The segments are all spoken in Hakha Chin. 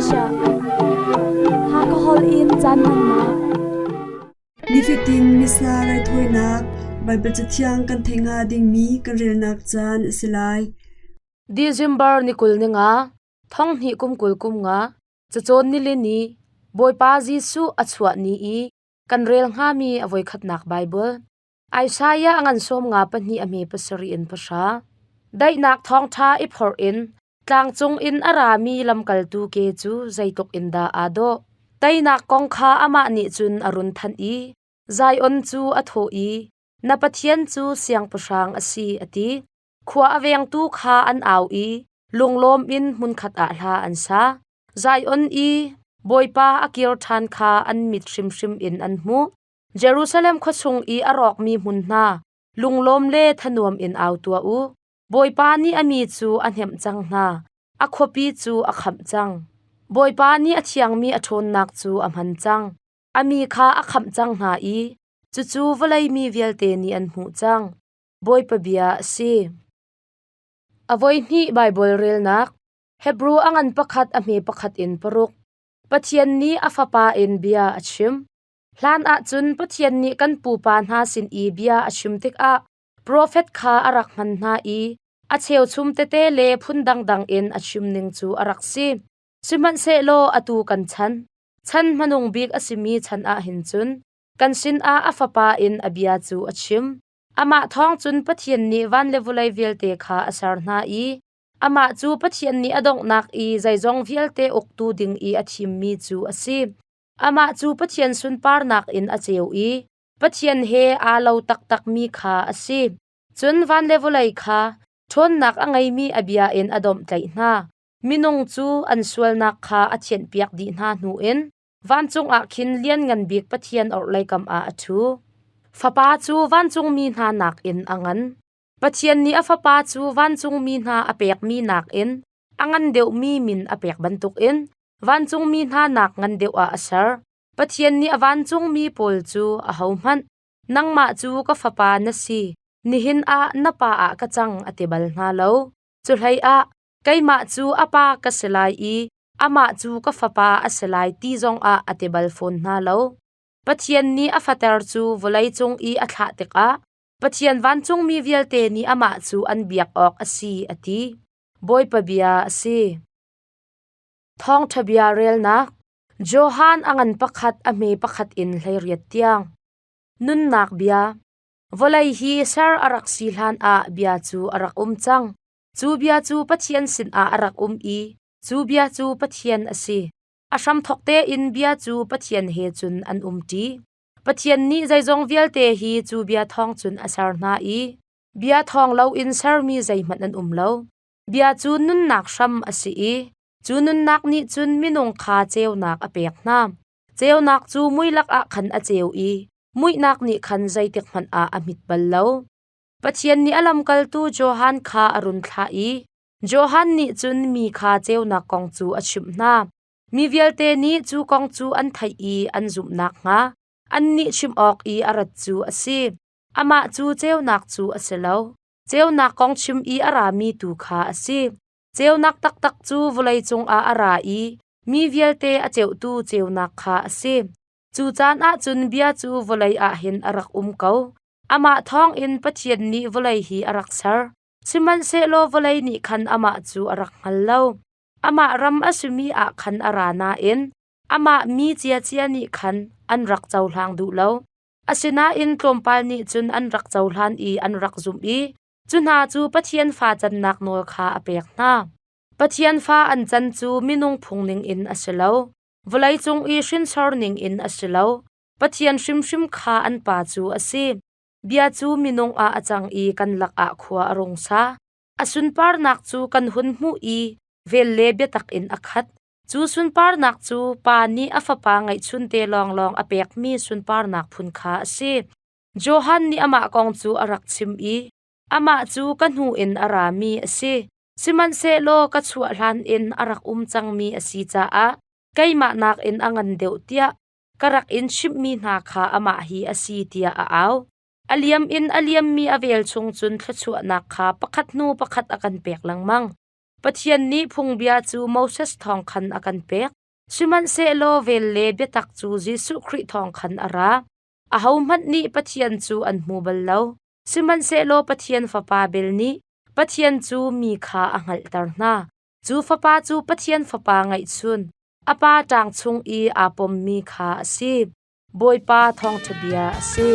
Malaysia. Hakha holh in caan hmannak. Nifatin Missa raithawinak Baibal Cathiang kan theih hnga dingmi kan relnak caan a si lai. December ni 20 ni nga, thong hnih kum 20 kum nga, cacawn nilini, Bawipa Jesuh a chuah ni i kan rel hngami a voikhatnak Baibal. Isaiah a ngan 32 a hme pasarih in pahra. Daihnak thawngṭha i phorh in tlangcung in a rami lamkaltu ke cu zeitluk in dah aa dawh. Teinak kong kha amah nih cun a run thanh i Zion cu a thawh i, Na Pathian cu siangpahrang a si, a ti. Khua a vengtu kha an au i lunglawm in hmunkhat ah hla an sa. Zion i Bawipa a kir ṭhan kha an mit hrimhrim in an hmuh. Jerusalem khua chung i a rawkmi hmun hna, lunglawm le thanuam in au tuah u. Bawipa nih a mi cu a hnemh cang hna, a khuapi cu a khamh cang. Bawipa nih a thiangmi a ṭhawnnak cu a hman cang. A mi kha a khamh cang hna i cucu vawlei mi vialte nih an hmuh cang. Bawipa bia a si. A voihnih Baibal relnak Hebru a ngan pakhat a hme pakhat in paruk. Pathian nih a Fapa in bia a chim. Hlan ahcun Pathian nih kan pupa hna sin i bia a chim tikah profet kha a rak hman hna i a cheuchum tete le phun dangdang in a chim ning cu a rak si. Sihmanhsehlaw atu kan chan, chan hmanung bik a simi chan ah hin cun kan sinah a Fapa in a bia cu a chim. Amah thawng cun Pathian nih van le vawlei vialte kha a ser hna i amah cu Pathian nih a donghnak i zeizong vialte uktu ding i a thimmi cu a si. Amah cu Pathian sunparnak in a ceu i Pathian he aa lo taktakmi kha a si. Cun van le vawlei kha ṭhawnnak a ngeimi a bia in a domhtlaih hna. Minung cu an sualnak kha a thianhpiak dih hna hnuin vancung ah khin Lianngan Bik Pathian orhlei kam ah a ṭhu. Fapa cu vancungmi hna nakin a ngan. Pathian nih a Fapa cu vancungmi hna a pekmi nakin a ngan deuhmi min a pek bantukin vancungmi hna nak ngan deuh ah a ser. Pathian nih a vancungmi pawl cu ahohmanh, nangmah cu ka fapa na si, nihin ah na pa ah ka cang a ti bal hna lo. Cuhleiah keimah cu a pa ka si lai i amah cu ka fapa a si lai ti zongah a ti bal fawn hna lo. Pathian nih a fater cu vawleicung i a thlah tikah Pathian vancungmi vialte nih amah cu an biak awk a si, a ti. Bawipa bia a si. Thawngṭha bia relnak Johan a ngan pakhat a hme pakhat in 18 tiang. Nunnak bia Vawlei hi ser a rak si hlan ah bia cu a rak um cang. Cu bia cu Pathian sinah a rak um i cu bia cu Pathian a si. A hramthawk tein bia cu Pathian he cun an umṭi. Pathian nih zeizong vialte hi cu bia thawng cun a ser hna i bia thawng loin sermi zeihmanh an um lo. Bia cu nunnak hram a si i cu nunnak nih cun minung kha ceunak a pek hna. Ceunak cu mui lakah khan a ceu i muihnak nih khan zeitikhmanh ah a hmit bal lo. Pathian nih a lamkaltu Johan kha a run thlah i Johan nih cun mi kha ceunak kong cu a chimh hna. Mi vialte nih cu kong cu an theih i an zumh nakhnga annih chimh awk i a rat cu a si. Amah cu ceunak cu a si lo. Ceunak kong chim i a rami tu kha a si. Ceunak taktak cu vawleicung ah a ra i mi vialte a ceuhtu ceunak kha a si. Cu caan ah cun bia cu vawlei ah hin a rak um ko. Amah thawngin Pathian nih vawlei hi a rak ser. Sihmanhsehlaw vawlei nih khan amah cu a rak hngal lo. Amah ram a simi ah khan a ra nain amah mi ciacia nih khan an rak cohlang duh lo. Asinain tlawmpal nih cun an rak cohlan i an rak zumh i cu hna cu Pathian fa cannak nawl kha a pek hna. Pathian fa an can cu minung phung ningin a si lo, vawleicung i hrinsor ningin a si lo, Pathian hrimhrim kha an pa cu a si. Bia cu minung ah a cang i kan lakah khua a rung sa. A sunparnak cu kan hun hmuh i vel le biatak in a khat. Cu sunparnak cu Pa nih a Fapa ngeihchunte lawnglawng a pekmi sunparnak phun kha a si. Johan nih amah kong cu a rak chim i, Amah cu ka hnu in a rami a si. Sihmanhsehlaw ka chuah hlan in a rak um cangmi a si caah keimah nakin a ngan deuh tiah ka rak in chimhmi hna kha amah hi a si tiah a au. A liam in a liammi a vel chung cun thluachuahnak kha pakhat hnu pakhat a kan pek lengmang. Pathian nih phungbia cu Moses thawng khan a kan pek. Sihmanhsehlaw vel le biatak cu Jesuh Khrih thawng khan a ra. Ahohmanh nih Pathian cu an hmu bal lo. Sihmanhsehlaw Pathian Fapa bel nih Pathian cu mi kha a hngalhter hna. Cu Fapa cu Pathian Fapa ngeihchun, a Pa ṭang chung i aa pommi kha a si. Bawipa thawngṭha bia a si.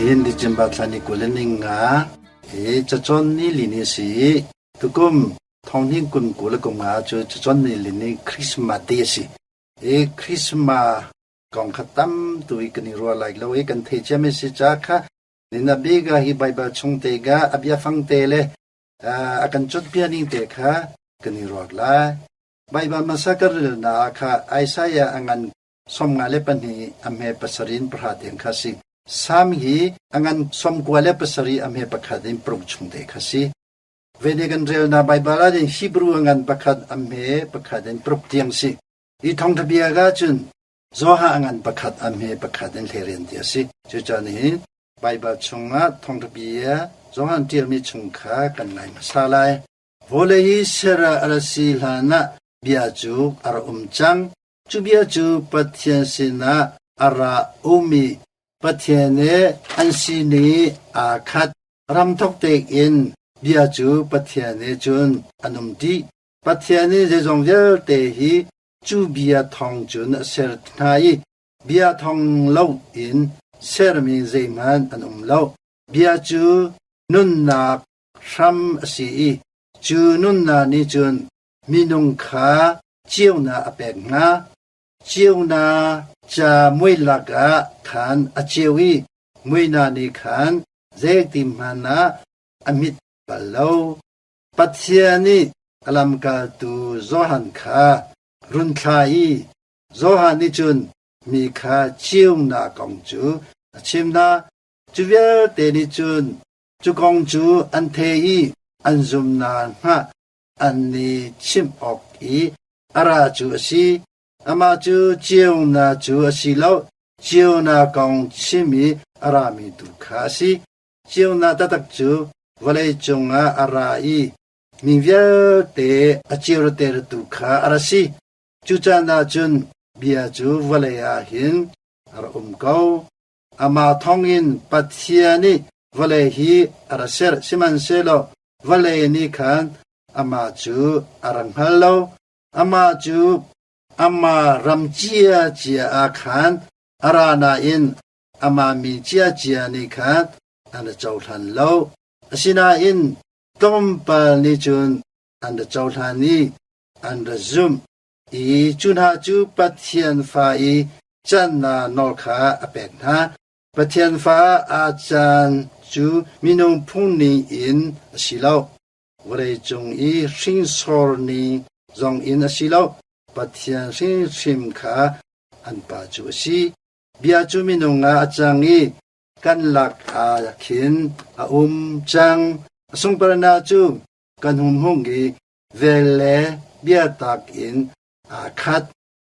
Nihin December thla ni 20 le ninga hi cacawn ni li ni a si i tukum thonghnih kum 20 le kum nga cu cacawn ni li ni Christmas Day a si. I Christmas kong kha tam tu i kan i ruah lai lo i kan thei ciami si ca kha Ninabe ga hi Baibal chung te ga a biafang te le a kan cawnpiak ning te kha kan i ruat lai. Baibal hmasa kan relnak kha Isaiah a ngan 52 a hme pasarih in pahra tiang kha si. Salm hi a ngan 97 a hme pakhat in paruk chung te kha si. Vene kan relnak Baibal ah Hebrew a ngan pakhat a hme pakhat in paruk tiang si. Hi thawngtha bia ka cun Zoha a ngan pakhat a hme pakhat in hlerian ti a si. Cucaah nihin Baibal chungah thawngṭha bia Johan ṭialmi chung kha kan ngai hmasa lai. Vawlei hi ser a ra si hlanah bia cu a ra um cang. Cu bia cu Pathian sinah a ra ummi Pathian he an sining aa khat. Ramthok tein bia cu Pathian he cun an um dih. Pathian nih zeizong vialte hi Cu bia thawng cun a ser hna i bia thawng loin sermi zeihmanh an um lo. Bia cu nunnak hram a si i cu nunnak nih cun minung kha ceunak a pek hna. Ceunak ca mui lakah khan a ceu i muihnak nih khan zeitihmanh ah a mit bal lo. Pathian nih a lamkaltu Johan kha run thla i Johan nih cun mi kha ceunak kong cu a chim hna. Cu vialte nih cun cu kong cu an thei i an zumnak hnga an i chimh awk i a ra cu a si. Amah cu ceunak cu a si lo, ceunak kong chim i a rami tu kha a si. Ceunak taktak cu vawlei cungah a ra i mi vialte a ceutertu kha a ra si. Cu caan ah cun bia cu vawlei ah hin a ra um ko. Amah thawngin Pathian nih vawlei hi a ra ser, sihmanhsehlaw vawlei nih khan amah cu a ra hngal lo. Amah cu amah ram ciacia ah khan a ra nain amah mi ciacia nih khan an ra cohlan lo. Asinain tlawmpal nih cun an ra cohlan i an ra zumh i cu hna cu Pathian fa i cannak nawl kha a pek hna. Pathian fa aa can cu minung phung ning in a si lo, vawleicung i hrinsor ning zong in a si lo, Pathian hrimhrim kha an pa cu a si. Bia cu minung ah a cang i kan lak ah khin a um cang. A sungparnak cu kan humhung i vel le biatak in aa khat.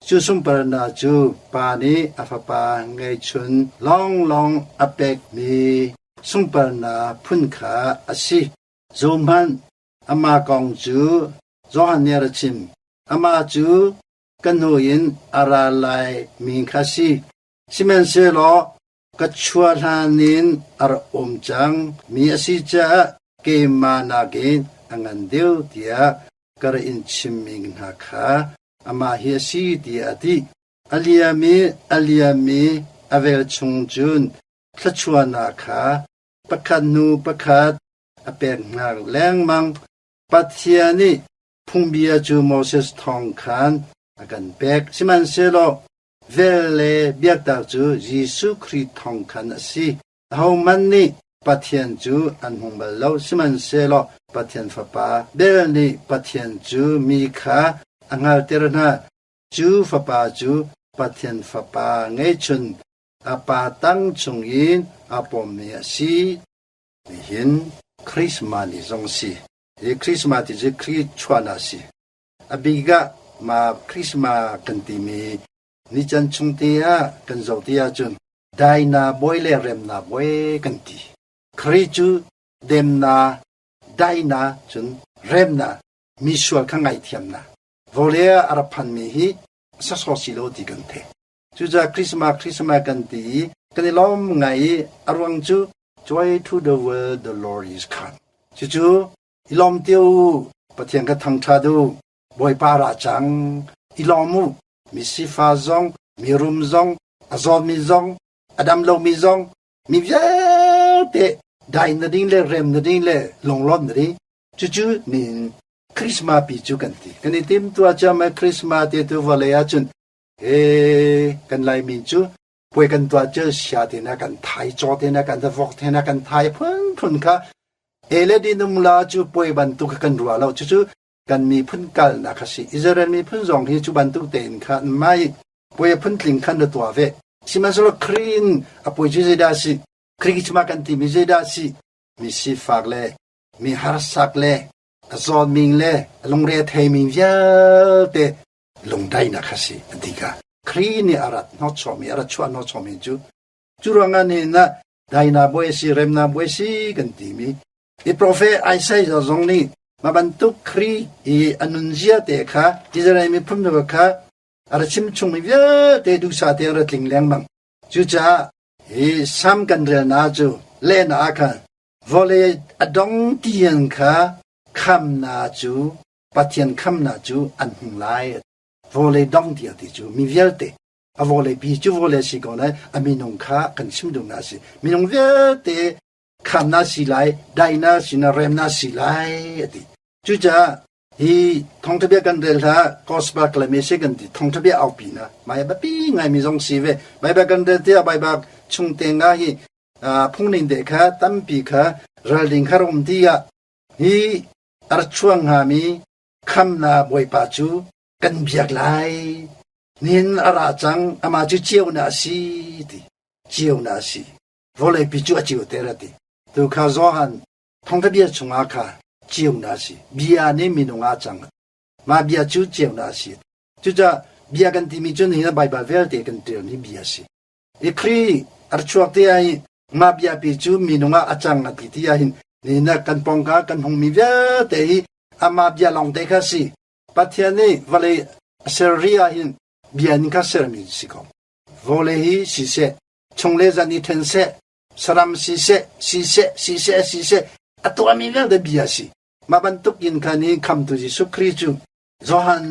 Cu sungparnak cu Pa nih a Fapa ngeihchun lawnglawng a pekmi sungparnak phun kha a si. Zohhmanh, amah kong cu Johan nih a ra chim. Amah cu ka hnu in a ra laimi kha a si. Sihmanhsehlaw ka chuah hlan in a rak um cang mi a si caah keimah nakin a ngan deuh tiah ka rak in chimmi hna kha amah hi a si tiah a ti. A liam i a liam i a velchung cun thluachuahnak kha pakhat hnu pakhat a pek hna lengmang. Pathian nih phungbia cu Moses thawng khan a kan pek. Sihmanhsehlaw vel le biaktak cu Jesuh Khrih thawng khan a si. Ahohmanh nih Pathian cu an hmu bal lo, sihmanhsehlaw Pathian Fapa bel nih Pathian cu mi kha a hngalhter hna. Cu Fapa cu Pathian Fapa ngeihchun a Pa tang chungin a pawmmi a si. Nihin Christmas ni zong a si. Hi Christmas ti cu Khrih chuahnak a si. A bik ah mah Christmas kan timi. Ni can chung te ah kan zoh ti ahcun daina bawi le remna bawi kan ti. Khrih cu demna, daina cun remna, mi sual kha ngaihthiamna. Vawlei ah a rak phanmi hi sasawh si lo ti kan theih. Cucaah Christmas Christmas kan ti i kan i lawm ngai i a ruang cu Joy to the world the Lord is come. Cucu i lawm te u, Pathian kha thangṭhat u, Bawipa ra cang, i lawm u. Mi sifa zong, mi rum zong, a zawmi zong, a dam lomi zong, mi vialte dai na ding le rem na ding le lunglawm na ding. Cucu nin Christmas pi cu kan ti. Kan i timtuah ciammai Christmas te tu vawlei ahcun he kan Laimi cu puai kan tuah cu sia te na kan thai, caw te na kan vok te na kan thai phunphun kha e le dinum la cu puai bantuk kha kan ruah lo. Cucu kan miphun kalnak a si. Israel miphun zong hi cu bantuk tein khan mai puai phuntling khan na tuah ve. Sihmanhsehlaw Khrih in a puai cu zeidah a si? Khrih cu mah kan timi zeidah a si? Mi sifak le mi harsak le a zawtming le a lungre a theimi vialte lungdaihnak kha si an ti kha. Khrih nih a rat hnawhchawmi, a rat chuah hnawhchawmi cu cu ruangah nihin ah daina bawi a si, remna bawi a si kan timi i profet Isaiah zong nih mah bantuk Khrih i a nunzia te kha Israel miphun hna kha a ra chim chungmi vialte duhsah te a ra tling lengmang. Cucaah hi Sam kan relnak cu lehnak ah khan Vawlei a dong tiang kha khamnak cu Pathian khamnak cu an hmu lai. Vawlei dong tiang ti cu mi vialte a vawlei pi cu vawlei si ko lai a minung kha kan chim duhnak a si. Minung vialte khamnak si lai, daihnak si na remnak si lai a ti. Cucaah hi thawngtha bia kan rel hlah gospel acclamation kan ti thawngtha bia aupi na mai biapi ngaimi zong si ve. Baibal kan rel tiah Baibal chung te nga hi phungning te kha tampi kha ralring kha rum ti ah hi a ra chuang hngami khamnak Bawipa cu kan biak lai. Nihin a ra cang, amah cu ceunak a si ti. Ceunak a si. Vawleipi cu a ceu ter a ti. Tu kha Johan thawngtha bia chungah kha ceunak a si. Bia nih minung ah cang. Mah bia cu ceunak a si. Cucaah bia kan timi cu nihin Baibal vialte kan ṭialmi bia a si. I Khrih a chuak te ah hi mah biapi cu minung ah a cang a ti ti ahhin nihin ah kan pawngka kan hungmi vialte hi amah bia lawng te kha si. Pathian nih vawlei a ser ri ahhin bia in kha sermi si ko. Vawlei hi siseh, chung le zan i ṭhen seh, saram siseh, siseh, siseh, siseh, a tuahmi vialte bia a si. Mah bantuk in khan i khamtu Jesuh Khrih cu Johan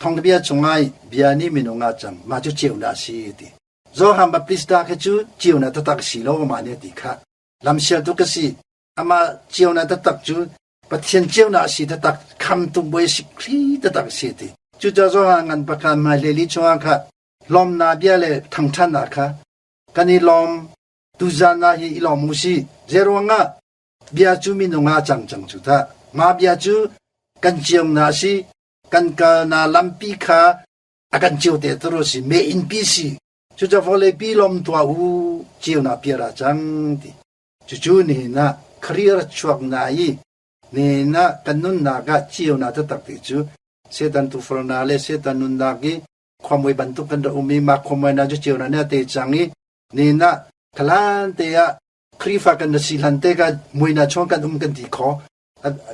thawngthabia chungah bia nih minung ah cang mah cu ceunak a si ti. Johan Baptista kha cu ceunak taktak si lo mah nih a ti kha. Lamsialtu ka si. Amah ceunak taktak cu Pathian ceunak a si taktak khamtu bawi si Khrih taktak a si ti. Cucaah Johan ngan pakhat hmailei li chungah kha lawmnak bia le thangṭhatnak kha kan i lawm tuzan ah hi i lawm u si. Zeiruangah Bia cu minung ah cang cang cu tah. Mah bia cu kan ciamnak a si. Kan kalnak lampi kha a kan cio te turu si. Me innpi si. Cucaah vawleipi lawm tuah u ceunak piar ah cang ti. Cucu nihin ah career chuak na i nihin ah kan nunnak ah ceunak taktak ti cu Satan tufarnak le Satan nunnak i khuamui bantuk kan rak um i mah khuamui na cu ceunak nih a te cang i nihin ah khalan te ah Khrihfa kan na si hlan te ka muina chung kan um kan ti kho.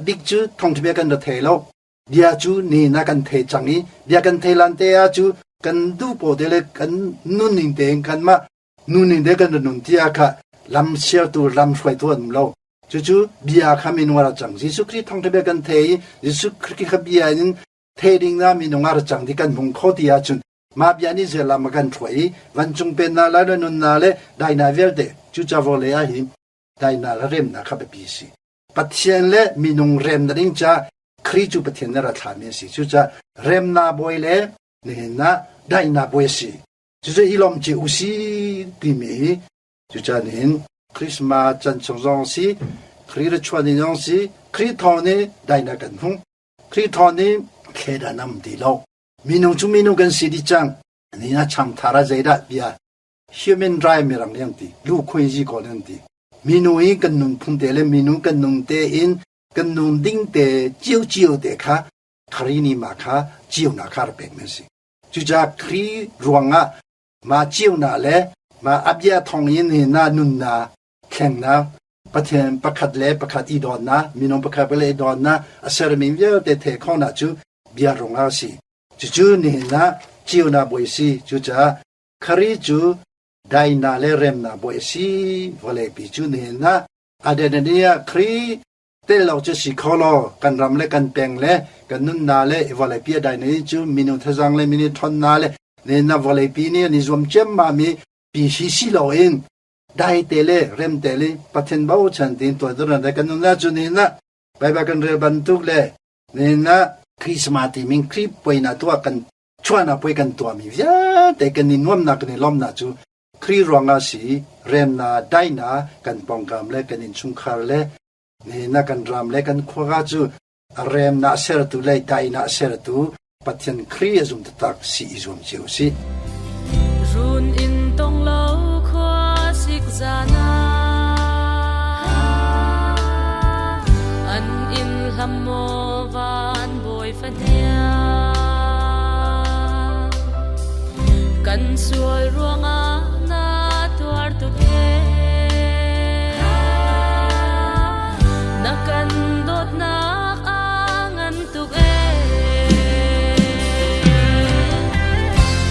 Bik cu thawngthabia kan ra thei lo. Bia cu ni na kan thei cang i bia kan thei lan te ah cu kan duh po te le kan nunning te in kan mah nuning te kan ra nun tia kha lam sialtu lam hruaitu an um lo. Cucu bia kha minung a ra cang. Jesuh Khrih thawngthabia kan thei i Jesuh Khrih kha bia in thei ding na minung a ra cang ti kan hmung kho ti ahcun Mah bia nih zelam a kan hruai i vancung pennak le na nunnak le daihnak vialte cuca vawlei ah hin daihnak le remnak kha biapi a si. Pathian le minung remnak ding caah Khrih cu Pathian nih a ra thlahmi a si. Cucaah remnak bawi le nihin ah daihnak bawi a si. Cucu i lawm cio u si timi hi cucaah nihin Christmas chan chung zong si, Khrih ra chuah ni zong si, Khrih thawng nih daihnak kan hmu. Khrih thawng nih thleidan a um ti lo. Minung cu minung kan si dih cang. Ni na chang thar ah zeidah bia human right mirang nih an ti lu khuai zi ko an ti. Minu i kan nunphung te le minu kan nung te in kan nun ding te cio cio te kha kharini ma kha cio na kha ra pek men si. Cucaah Khrih ruangah mah ceunak le mah a bia thawngin hi na nunnak thlengnak, Pathian pakhat le pakhat i dawtnak, minung pakhat le i dawtnak, a sermi vialte theih khawhnak cu bia ruangah a si. Cucu nihin ah ceunak bawi a si. Cucaah Khrih cu daihnak le remnak bawi a si. Vawleipi cu nihin ah identity ah Khrih tel lo cu si kho law kan ram le kan peng le kan nunnak le vawleipi a dai ni cu minung thazang le minung ṭhawnnak le nihin ah vawleipi nih an i zuam ciammam i pi hi si loin dai te le rem te le Pathian bochan tiin tuantuan kan nunnak cu nihin ah Baibal kan rel bantuk le nihin ah Christmas timi Khrih puai na tuah kan chuahnak puai kan tuahmi vialte kan i nuamnak kan i lawmnak cu Khrih ruangah si remnak daihnak kan pawngkam le kan innchungkhar le nihin ah kan ram le kan khua cu remnak sertu le daihnak sertu Pathian Khrih a zum taktak si i zuam cio si. Run in tong lo khua sik zana an in hlam maw van bawi fahnia kan sual ruangah na tuar tuk e na kan dawtnak a ngan tuk e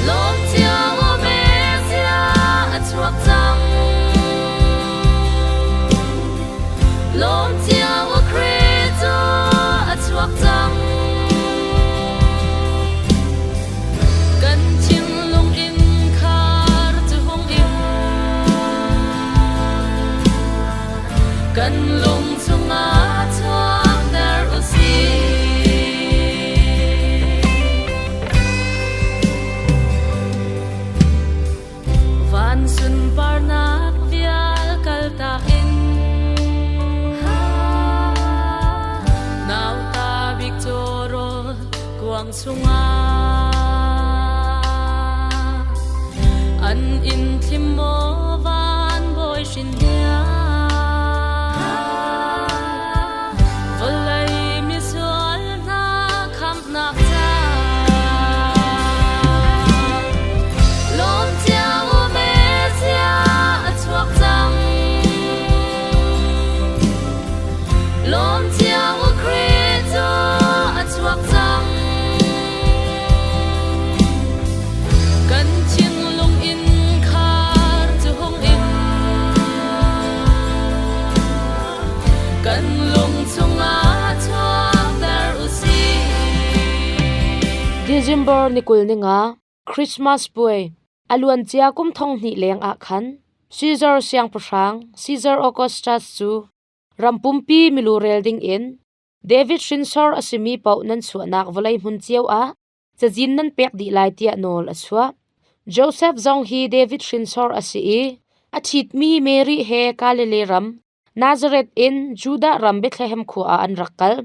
lawm cio Messiah a chuak cang lawm cio Khrih cu a chuak cang kan thinlung in khar cu hung in kan lung chungah chuakter u sih. Van sunparnak vial kaltak in nauta bik cawrawl kuang chungah an in thlim maw van bawi hrin Vawlei misual hna khamhnak ca lawm cio Messiah a chuak cang lawm cio Khrih cu a chuak cang kan thinlung in khar cu hung in kan lung chungah chuakter u sih. December ni 20 ninga Christmas puai a luancia kum thong hnih leng ah khan Caesar siangpahrang Caesar Augustus cu ram pumpi milu rel ding in David hrinsor a simi paoh nan chuahnak vawlei hmun cio ah cazin nan pek dih lai tiah nawl a chuah. Joseph zong hi David hrinsor a si i a ṭhitmi Mary he Galilee ram Nazareth in Judah ram Bethlehem khua ah an rak kal.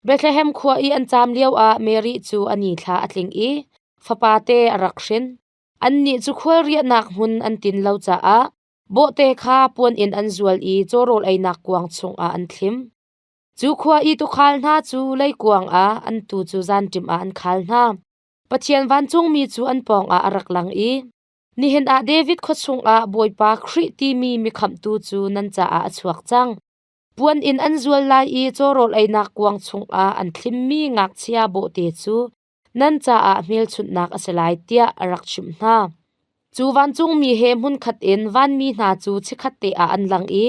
Bethlehem khua i an caam lioah Mary cu a ni thla a tling i fapate a rak hrin. Annih cu khualriahnak hmun an tin lo caah bawhte kha puan in an zual i cawrawl einak kuang chungah an thlim. Cu khua i tuukhal hna cu leikuang ah an tuu cu zanṭim ah an khal hna. Pathian vancungmi cu an pawngah a rak lang i, Nihin ah David khua chungah Bawipa Khrih timi mikhamhtu cu nan caah a chuak cang. Puan in an zual lai i cawrawl einak kuang chungah an thlimmi ngakchia bawhte cu nan caah hmelchunhnak a si lai tiah a rak chimh hna. Cu vancungmi he hmunkhat in vanmi hna cu chikkhatte ah an lang i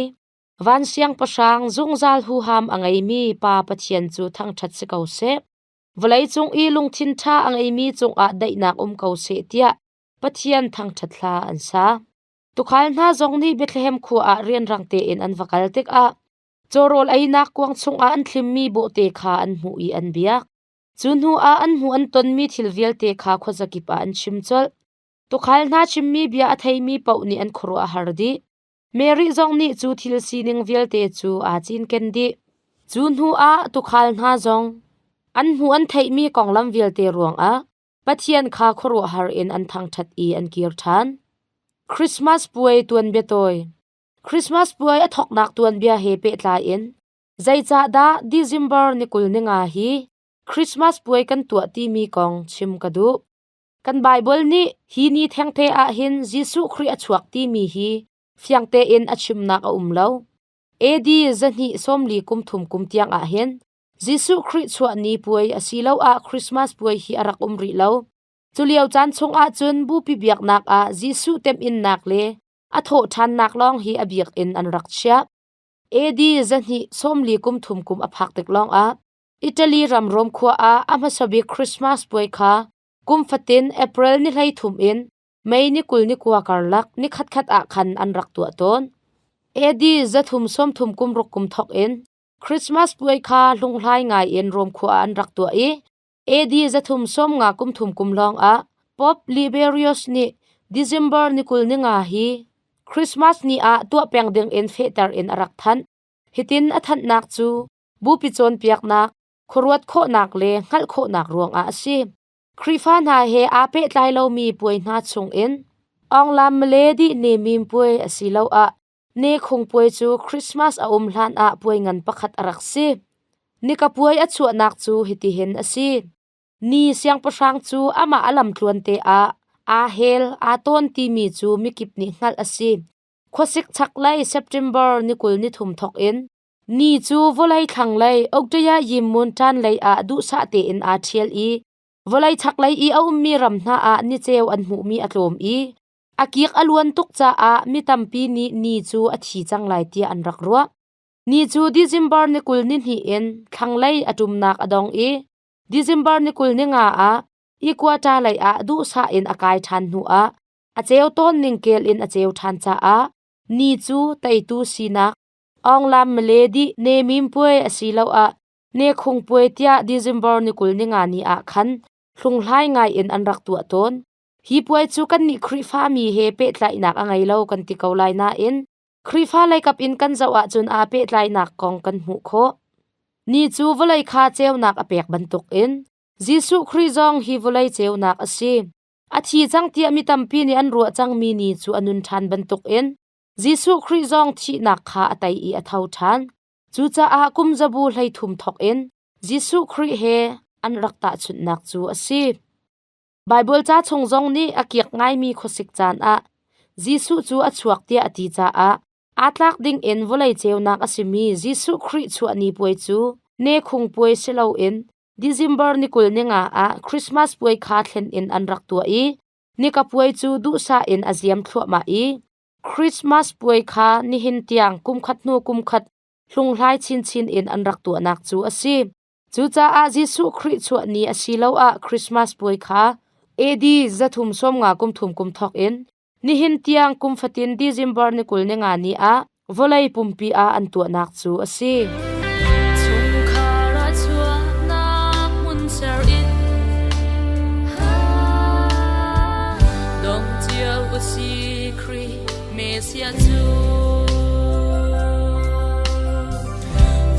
Van siangpahrang zungzal huham a ngeimi Pa Pathian cu thangṭhat si ko seh. Vawleicung i lungthin ṭha a ngeimi cungah daihnak um ko seh tiah Pathian thangṭhat hla an sa. Tuukhal hna zong nih Bethlehem khua ah rianrang tein an va kal tikah cawrawl einak kuang chungah an thlimmi bawhte kha an hmuh i an biak. Cu hnuah an hmuh an tonmi thil vialte kha khuazakip ah an chim colh. Tuukhal hna chimmi bia a theimi paoh nih an khuaruah a har dih. Mary zong nih cu thil sining vialte cu aa cinken dih. Cu hnuah tuukhal hna zong an hmuh an theihmi konglam vialte ruangah Pathian kha khuaruahhar in an thangṭhat i an kir ṭhan. Christmas puai tuanbia tawi. Christmas puai a thawknak tuanbia he pehtlai in zeicahdah December ni 25 hi Christmas puai kan tuah timi kong chim ka duh. Kan Baibal nih hi ni thengte ah hin Jesuh Khrih a chuak timi hi fiang tein a chimnak a um lo. AD 243 kum tiang ah hin Jesuh Khrih chuah ni puai asiloah Christmas puai hi a rak um rih lo. Culio caan chung ahcun bupi biaknak ah Jesuh temhinnak le a thawhṭhannak lawng hi a biakinn an rak chiah. AD 243 kum a phak tik lawngah Italy ram Rom khua ah a hmasa bik Christmas puai kha kum fatin April ni 13 in May ni 29 karlak ni khatkhat ah khan an rak tuah tawn. AD 336 kum thawk in Christmas puai kha hlunghlai ngai in Rom khua ah an rak tuah i AD 353 kum lawng ah Pope Liberius nih December ni 25 hi Christmas ni ah tuah peng ding in fehter in a rak thanh. Hitin a thanhnak cu bupi cawnpiaknak, khuaruat khawhnak le hngalh khawhnak ruangah a si. Khrihfa hna he aa pehtlai lomi puai hna chungin Awnglam Male dih ne mim puai asiloah Ne Khung puai cu Christmas a um hlan ah puai ngan pakhat a rak si. Nika puai a chuahnak cu hitihin a si. Ni siangpahrang cu amah a lamtluan te ah aa hel, aa tawn timi cu mikip nih hngalh a si. Khuasik chaklei September ni 23 thawk in ni cu vawlei thlanglei Oktaya Yimmun ṭan lei ah duhsah tein aa ṭhial i vawlei chaklei i a ummi ram hna ah niceu an hmuhmi a tlawm i A kik a luan tuk caah mi tampi nih ni cu a thi cang lai tiah an rak ruah. Ni cu December ni 22 in thlanglei a ṭumnak a dong i December ni 25 ah Equator lei ah duhsah in a kai ṭhan hnuah a ceu tawn ning kel in a ceu ṭhan caah ni cu teitu sinak Awnglam Male dih Nemim puai asiloah Nekhung puai tiah December ni 25 ni ah khan hlunghlai ngai in an rak tuah tawn. Hi puai cu kannih Khrihfami he pehtlaihnak a ngei lo kan ti ko lai nain Khrihfa leikap in kan zoh ahcun aa pehtlainak kong kan hmuh khawh. Ni cu vawlei kha ceunak a pek bantukin Jesuh Khrih zong hi vawlei ceunak a si. A thi cang tiah mi tampi nih an ruah cangmi ni cu a nun ṭhan bantukin Jesuh Khrih zong thihnak kha a tei i a tho ṭhan. Cucaah kum zabu 13 thawk in Jesuh Khrih he an rak tahchunhnak cu a si. Baibal ca chung zong nih a kiak ngaimi khuasik caan ah Jesuh cu a chuak tiah a ti caah aa tlak dingin vawlei ceunak a simi Jesuh Khrih chuah ni puai cu nekhung puai si loin December ni 25 ah Christmas puai kha thlen in an rak tuah i nika puai cu duhsah in a ziam thluahmah i Christmas puai kha nihin tiang kumkhat hnu kumkhat hlunghlai chinchin in an rak tuahnak cu a si. Cucaah Jesuh Khrih chuah ni asiloah Christmas puai kha AD 353 kum thawk in nihin tiang kum fatin December ni 25 ni ah vawlei pumpi ah an tuahnak cu a si. Chungkhar ah chuahnak hmun ser in dong cio u si Khrih Messiah cu.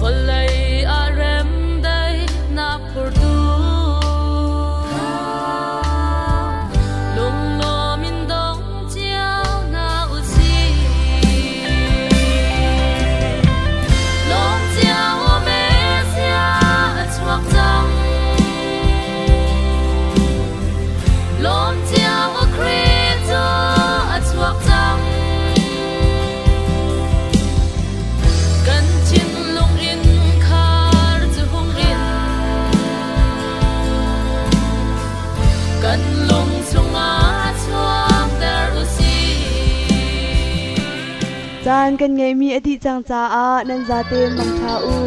Vawlei ah remdaihnak phurtu lunglawm in dong cio hna u sih. Lawm cio Messiah a chuak cang. Lawm cio Khrih cu a chuak cang. Kan thinlung innkhar cu hung in kan lung chungah chuakter u sih. Caan kan ngeihmi a dih cang caah nan zaten mangṭha u.